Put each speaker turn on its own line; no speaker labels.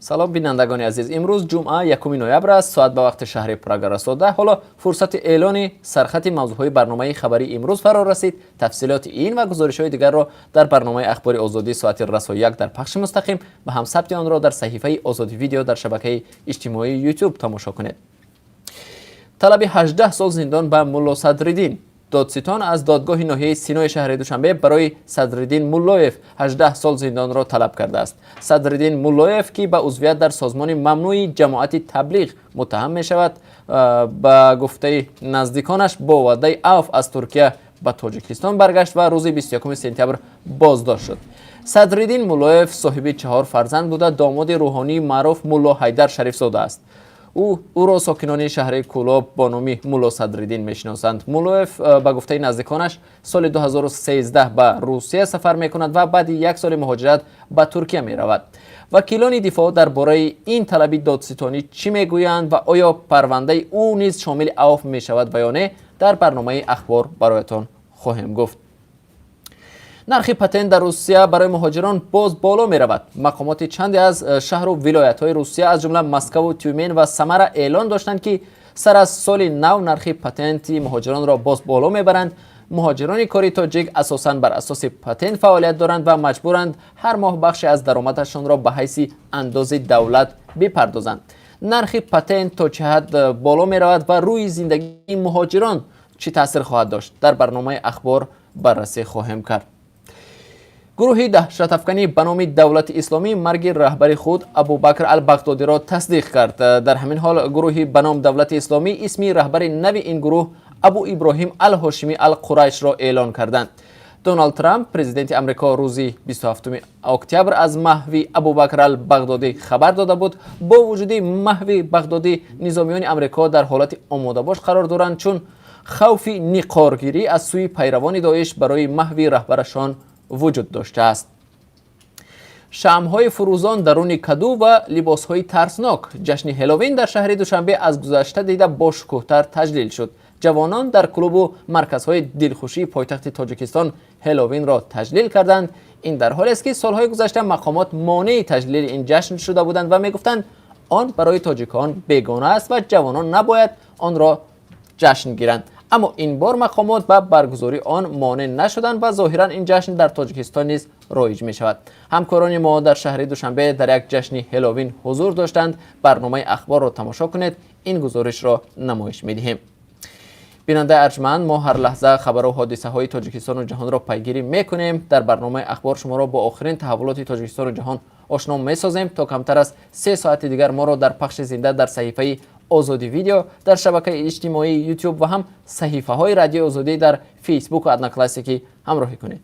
Салом, бинандагони азиз. Имрӯз ҷумъа, 1 ноябр аст. Соат ба вақти шаҳри Прага расо 10. Ҳоло фурсати эълони сархати мавзӯъҳои барномаи хабарии имрӯз фаро расид. Тафсилоти ин ва гузоришҳои дигарро дар барномаи Ахбори Озодӣ соати расо 1 дар пахши мустақим ва ҳам сабти онро дар саҳифаи Озодӣ Видео дар шабакаи иҷтимоии Ютуб тамошо кунед. Талаби 18 сол зиндон ба Мулло Садриддин. Додситон аз додгоҳи ноҳияи Синои шаҳри Душанбе барои Садриддин Муллоев 18 сол зиндонро талаб кардааст. Садриддин Муллоев, ки ба узвият дар созмони мамнӯи Ҷамоати Таблиғ муттаҳам мешавад, ба гуфтаи наздиконаш, бо ваъдаи афв аз Туркия ба Тоҷикистон баргашт ва рӯзи 21 сентябр боздошт шуд. Садриддин Муллоев соҳиби чаҳор фарзанд буда, домоди рӯҳонии маъруф Мулло Ҳайдар Шарифзода аст. Ӯро сокинони шаҳри Кӯлоб бо номи Мулло Садриддин мешиносанд. Муллоев, ба гуфтаи наздиконаш, соли 2013 ба Русия сафар мекунад ва баъди як соли муҳоҷират ба Туркия меравад. Вакилони дифоъ дар бораи ин талаби додситонӣ чӣ мегӯянд ва оё парвандаи ӯ низ шомили афв мешавад ва ё не, дар барномаи Ахбор бароятон хоҳем гуфт. Нархи патент дар Русия барои муҳоҷирон боз боло меравад. Мақомоти чанде аз шаҳру вилоятҳои Русия, аз ҷумла Москаву Тюмен ва Самара, эълон доштанд, ки сар аз соли нав нархи патенти муҳоҷиронро боз боло мебаранд. Муҳоҷирони кори тоҷик асосан бар асоси патент фаъолият доранд ва маҷбуранд ҳар моҳ бахше аз даромадашонро ба ҳайси андози давлат бипардозанд. Нархи патент то чӣ ҳад боло меравад ва рӯи зиндагии муҳоҷирон чӣ таъсир хоҳад дошт, дар барномаи Ахбор баррасӣ хоҳем кард. Гурӯҳи даҳшатафканӣ ба номи Давлати Исломӣ марги раҳбари худ Абубакр Албағдодиро тасдиқ кард. Дар ҳамин ҳол гурӯҳи ба ном Давлати Исломӣ исми раҳбари нави ин гурӯҳ, Абу Иброҳим Алҳошимӣ Алқурайшро эълон карданд. Доналд Трамп, президенти Амрико, рӯзи 27 октябр аз маҳви Абубакр Ал-Бағдодӣ хабар дода буд. Бо вуҷуди маҳви Бағдодӣ, низомиёни Амрико дар ҳолати омодабош қарор доранд, чун хавфи интиқомгирӣ аз сӯи пайравони Доиш барои маҳви раҳбарашон вуҷуд доштааст. Шамъҳои фурӯзон даруни каду ва либосҳои тарснок. Ҷашни Ҳеловин дар шаҳри Душанбе аз гузашта дида бошукӯҳтар таҷлил шуд. Ҷавонон дар клубу марказҳои дилхушии пойтахти Тоҷикистон Ҳеловинро таҷлил карданд. Ин дар ҳолест, ки солҳои гузашта мақомот монеи таҷлили ин ҷашн шуда буданд ва мегуфтанд, он барои тоҷикон бегона аст ва ҷавонон набояд онро ҷашн гиранд. Аммо ин бор мақомот ба баргузории он монеъ нашуданд ва зоҳиран ин ҷашн дар Тоҷикистон низ роиҷ мешавад. Ҳамкорони мо дар шаҳри Душанбе дар як ҷашни Ҳеловин ҳузур доштанд. Барномаи Ахборро тамошо кунед, ин гузоришро намоиш медиҳем. Бинандаи арҷманд, мо ҳар лаҳза хабару ҳодисаҳои Тоҷикистону ҷаҳонро пайгирӣ мекунем. Дар барномаи Ахбор шуморо бо охирин таҳаввулоти Тоҷикистону ҷаҳон ошно месозем. То камтар аз 3 соати дигар моро дар пахши зинда дар саҳифаи Озодӣ Видео дар шабакаи иҷтимоии Ютуб ва ҳам саҳифаҳои Радиои Озодӣ дар Фейсбуку Одноклассники ҳамроҳӣ кунед.